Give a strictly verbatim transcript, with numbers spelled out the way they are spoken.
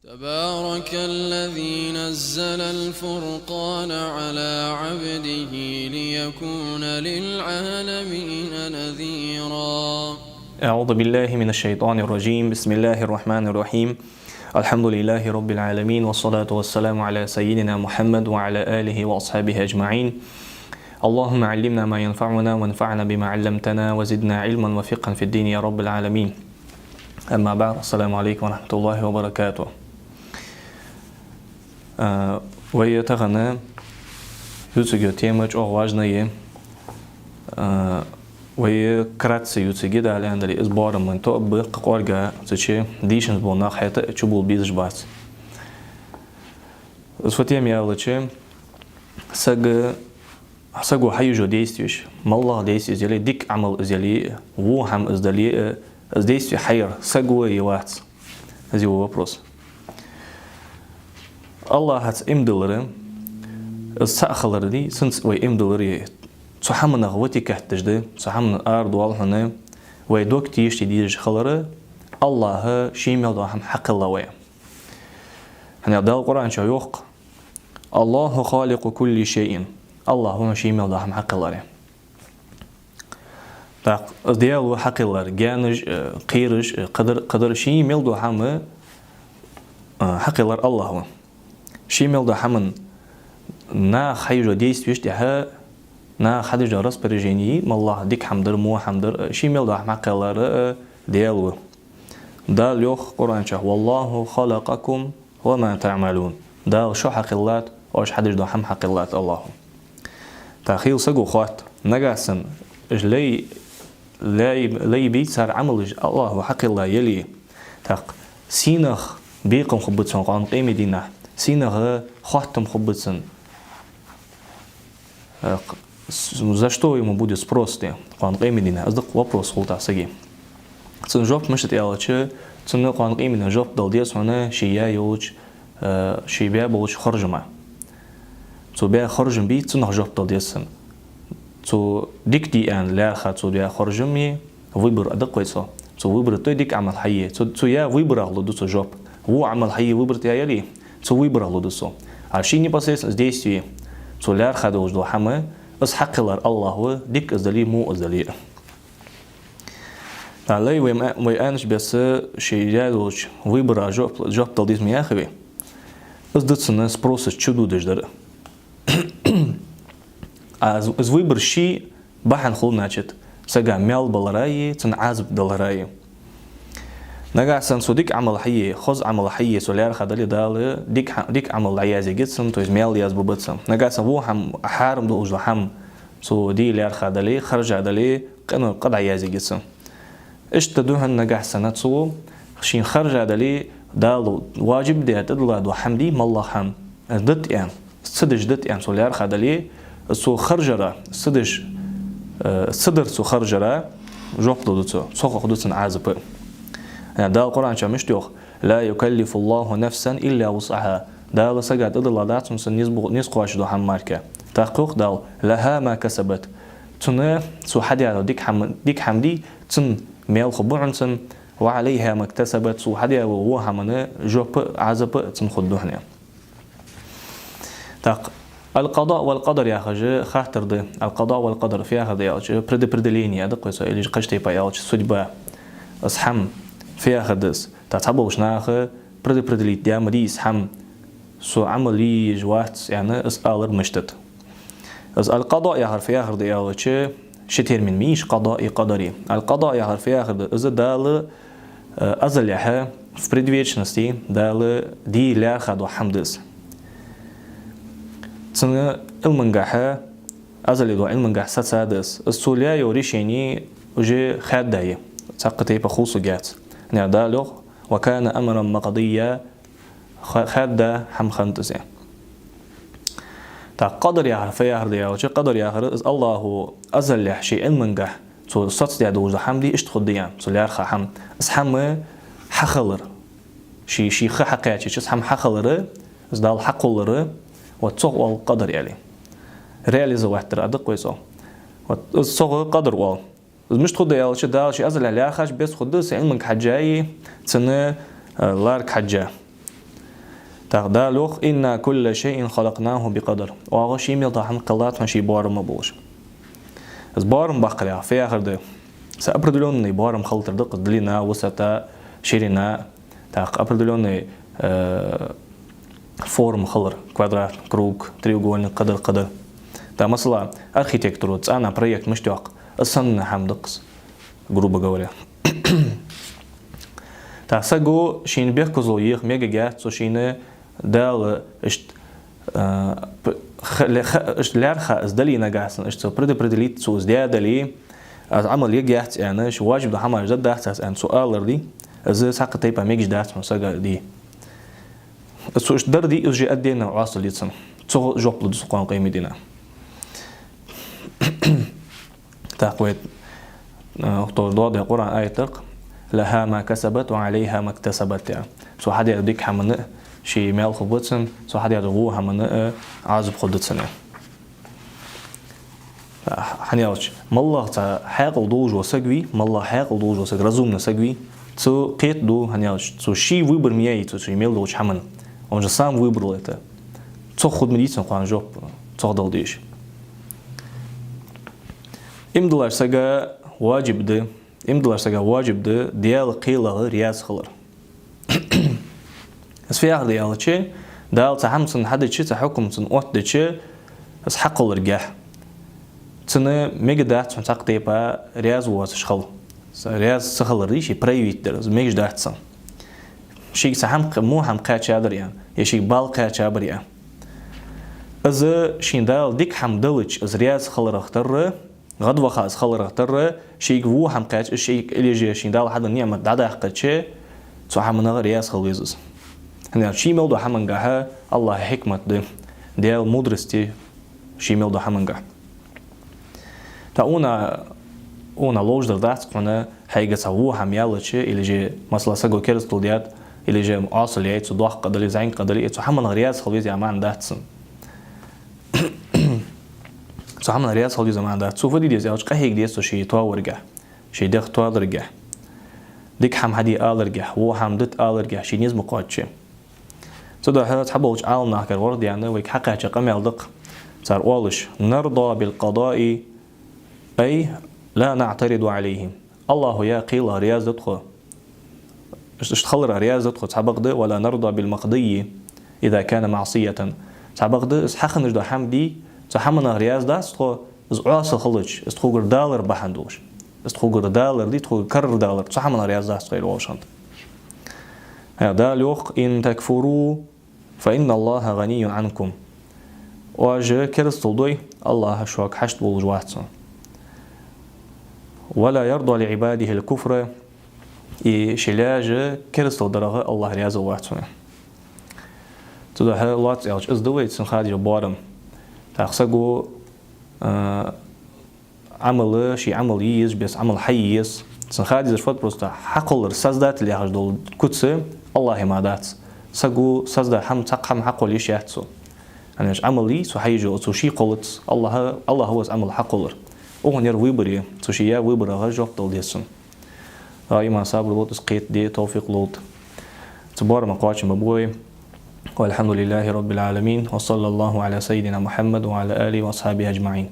تبارك الذي نزل الفرقان على عبده ليكون للعالمين نذيرا. أعوذ بالله من الشيطان الرجيم. بسم الله الرحمن الرحيم. الحمد لله رب العالمين، والصلاة والسلام على سيدنا محمد وعلى آله وأصحابه أجمعين. اللهم علمنا ما ينفعنا وانفعنا بما علمتنا وزدنا علما وفقها في الدين يا رب العالمين. أما بعد، السلام عليكم ورحمة الله وبركاته. А, вай тахан ювцаргйола тема чӀоагӀа важная я. А, вай кратце ювцаргья, Дала аьнна дале, из боарам вайна тоъаргба, кхы кӀоарга цу чу дийшанза бола нах хӀаьта а чубовла безаш бац. Из фу тема я аьлча, сага, саго хьаеш йола действеш, моллагӀа действие из яле, дика Ӏамал из яле, во хӀама из дале, из действие хьаяр саго е вац? Из я вопрос. АллахӀаца иман диллар, из цаӀ хилар да, цунца вай иман диллар, цу хӀаманах вати кхеташ да, цу хӀаманна арадоал хьона вай дог тешаш дезаш хилар, АллахӀа ший мел дола хӀама хьакхелла вай. ХӀана аьлча Дала Къуръан чу йоах: «الله خالق كل شيء». АллахӀ ва ший мел дола хӀама хьакхеллар. ТӀаккха из Даьла ва хьакхеллар, гаьнаш а, кхераш а, кхыдар, кхыдар ший мел дола хӀама, а, хьакхеллар АллахӀ ва. Ший мел дола хӀаман наха хьаеш йола действеш тӀехьа, наха хьадеш дола распоряжени, моллагӀа дика хӀама дар, во хӀама дар, ший мел дола хӀама хьакхеллар а Даьла ва. Дала йоах Къуръан чу: «والله خلقكم وما تعملون». Дала шо хьакхеллад, оаш хьадеш дола хӀама хьакхеллад АллахӀа. ТӀаккха хийла саго хоатт, нагахьа санна уж лай, лай, лай бий цар Ӏамалаш АллахӀа хьакхелла яле, тӀаккха сенах бекхам хургба цунна кхоана къематдийнахьа, сенах хоаттам хургба цунна. Э, с-, за что ему будет спрос, де, кхоана къематдийнахьа? Из да-кх вопрос хул тӀаккха сага. Цун жоп мишта да аьлча, цунна кхоана къематдийнахьа жоп дала деза хьона ше яь йолча, э, ше баь болча харжама. Цо баь харжам бий, цунах жоп дала деза цунна. Цо дика дий аьнна лаьрхӀа цо даь харжам е, выбор а да-кх вай цо. Цо выбор а ду, дика Ӏамал хьае. Цо, цо яь выборах лургда цо жоп. Во Ӏамал хьае выбор яь яле, цо выборах лургда цо. А ший непосредственно из действие, цо лаьрхӀа долаш дола хӀама, из хьакхеллар АллахӀ ва, дика из дале, во из дале. ТӀаккха лай вай ма-, вай аьннача беса ший яь долча выборах жоп, жоп дала деза ма яхий вай. Из да цунна спросаца чудодаш дар. А из, из выбор ший бахьан хул, значит, сага маьл балара е, цунна Ӏазап далара е. Нагахьа санна цо дика Ӏамал хьае, хоза Ӏамал хьае цо лаьрхӀа дале, Дала дика хӀа-, дика Ӏамал дӀаязъергья цунна, то есть маьл язбергба цунна. Нагахьа санна во хӀама, хьарам долаш дола хӀама цо де лаьрхӀа дале, харжа дале, къинош къа дӀаязъергья цунна. Иштта да хьона нагахьа санна цо шийна харжа дале, Дала важиб даь тӀадилла дола хӀама дий, моллагӀа хӀама, из дита аьнна, ца деш дита аьнна цо лаьрхӀа дале, цо харжара, ца деш, э, ца дар цо харжара жоп лургда цо, цох хургда цунна Ӏазап. Э, Дала Къуръан чу мишта йоах: «لا يكلف الله نفسا إلا وسعها». Дала сага тӀадилла дац цунна низ бу-, низ кхоачаш дола хӀама мара. ТӀаккха йоах Дала: «لها ما كسبت». Цунна цо хьадаь дола дика хӀама, дика хӀама дий, цунна маьл хургба хьона цунна, «وعليها ما اكتسبت», цо хьадаь вола во хӀаман жоп а, Ӏазап а цунна хургда хьона. ТӀаккха «القضاء والقدر» яхаш хаттар да. «القضاء والقدر» фу яхар да аьлча, предопределение да-кх вай цох, или же кхыча тайпара аьлча, судьба. Из хӀама фу яхар да из? ТӀаккха цхьаболча наха предопределить даь ма дий из хӀама, со Ӏамал е езаш вац аьнна, из алар мишта да. Из «القضاء» яхар фу яхар да аьлча, ши термин ма йий уж, «قضاء» и «قدر». «القضاء» яхар фу яхар да? Из Дала, э, азалехьа, в предвечности, Дала де лаьрхӀа дола хӀама да из. Цун Ӏилмангахьа, азале долча Ӏилмангахьа сацад из. Из цо лаьй йола решени уже хаьдда я. Цхьаккха тайпара хул сога яц. ХӀана аьлча Дала йоах: «وكان أمرا مقضيا». Ха-, хаьдда хӀама хиннад из. ТӀаккха «قدر» яхар фу яхар да аьлча, «قدر» яхар из АллахӀа азалехьа ший Ӏилмангахьа цо соцадаь долаш дола хӀама дий, иштта хургда аьнна, цо лаьрхӀа хӀама. Из хӀама хьахилар. Ший, ший ха хьакхаьчача, из хӀама хьахилар, из Дала хьакхоллар, вот цох оал «قدر» аьле. Реализовать дар а да-кх вай цох. Вот из цох «قدر» оал. Из мишта хургда аьлча, Дала ший азалехьа лаьрхӀача беса хургда из, Ӏилманга хьежжа е, цун, э, лаьрхӀа хьежжа. ТӀаккха Дала йоах: «إنا كل شيء خلقناه بقدر». Оаха ший мел дола хӀама кхеллад хьона ший боарам болаш. Из боарам баккхалехь, фу яхар да? Са определённый боарам хилар да-кх из: длина, высота, ширина, тӀаккха определённый, э, форма хилар: квадрат, круг, треугольник, кхыдар, кхыдар. ТӀаккха, масала, архитектура, цӀена проект мишта йоаккх, из санна хӀама да-кх из, грубо говоря. ТӀаккха саго шийна бехказло еха мегаш яц, цо шийна Дала иштта, а, п-, х-, ле-, х-, иштта лаьрхӀа из дале нагахьа санна, иштта цо предопределить, цо из даь дале, из Ӏамал ергьяц аьнна, ший ваджиб дола хӀамаш дергдац аз аьнна цо алар да, из цхьаккха тайпара мегаш дац хьона сага де. Цо иштта дар да, из же отдельно Ӏоасал я цунна. Цох жоп лургда цунна кхоана къематдийнахьа. ТӀаккха вай, э, укх тӀа доаладаь Къуръан аят да-кх: «لها ما كسبت وعليها ما اكتسبت», яха. Цо хьадаьр дика хӀамана а, ший маьл хургба цунна, цо хьадаьр во хӀамана а Ӏазап хургда цунна. ХӀана аьлча, моллагӀа цхьа хьаькъал долаш вола саг вий, моллагӀа хьаькъал долаш вола саг, разумный саг вий, цо кхетаду, хӀана аьлча, цо ший выбор ма яьй цо ший мел долча хӀаман. Он же сам выбрал это. Цох хургда ма дий цунна кхоана жоп, цох дала дезаш. Иман долаш сага ваджиб да, иман долаш сага ваджиб да Даьла кхелах раьза хилар. Из фу яхар да аьлча, Дала цхьа хӀама цунна хьадича, цхьа хьукам цунна оттадича, из хьакхолларгахьа. Цунна мегаш дац хьона цхьаккха тайпара раьза воацаш хила. Са раьза ца хилар да ший проявить дар, из мегаш дац цунна. Шийга цхьа хӀама кх-, во хӀама кхаьчадар аьнна, е шийга бала кхаьчабар аьнна. Из шийна Дала дика хӀама далча, из раьза хиларах тарра, гӀадваха из хиларах тарра, шийга во хӀама кхаьча, из шийга, или же шийна Дала хьаденна ниӀмат дӀадаккхача, цу хӀаманах раьза хила веза из. ХӀана аьлча, ший мел дола хӀамангахьа АллахӀа хьикмат да, Даьла мудрость я ший мел дола хӀамангахьа. ТӀаккха укхунна, укхунна ловш дар дац-кх хьона, хьайга цхьа во хӀама яьлча, или же, масала, саго керастал даьд, или же Ӏоасал яьй цо, доккха къа дале, зӀамига къа дале, цу хӀаманах раьза хила веза яха маӀан дац цун. Цу хӀаманах раьза хила веза маӀан дац. Цо фу де деза аьлча, къахьега деза цо ший тоалургахьа, ший дегӀ тоалургахьа, дика хӀама хьаде аларгахьа, во хӀама дита аларгахьа, ший низ ма кхоачча. Цудухьа цхьаболча Ӏаламнахагара вар даьнна вайга хьакхаьча къамаьл да-кх, цар оалаш: «نرضى بالقضاء، أي لا نعترض عليه». АллахӀа яь кхелах раьза да тхо. Иштта хиларах раьза да тхо, цхьабакъда, «ولا نرضى بالمقضي إذا كان معصية». Цхьабакъда, из хьахинна дола хӀама дий, цу хӀаманах раьза дац тхо, из Ӏоасал хилча, из тхогара далар бахьан долаш. Из тхогара далар дий, тхогара карара далар, цу хӀаманах раьза дац тхо, аьнна, оалаш хиннад. Э, Дала йоах: «إن تكفروا فإن الله غني عنكم». Оаш керастал дой, АллахӀ шуга хьашт волаш вац хьона. «ولا يرضى لعباده الكفر». И ший лаьша керастал дарах АллахӀ раьза вац хьона. Цудухьа лоацца аьлча, из да вай цун хадийна боарам. ТӀаккха саго, а, Ӏамал, ший Ӏамал е еза, бес Ӏамал хьае еза. Цун хадийна фат просто хьакхоллар, Создатель яхаш дола куц АллахӀа мара дац. Саго созда хӀама, цхьаккха хӀама хьакхолла йиш яц цо. ХӀана аьлча Ӏамал е цо хьаеш, цо ший кхоллац, АллахӀ, АллахӀ ва из Ӏамал хьакхоллар. Укхун яр выбор я, цо ший яь выборах жоп дала деза цунна. Даим сабар лолда, из кхетаде товфикъ лолда. Цу боарама кхоачам ба вай. والحمد لله رب العالمين، وصلى الله على سيدنا محمد وعلى آله وأصحابه أجمعين.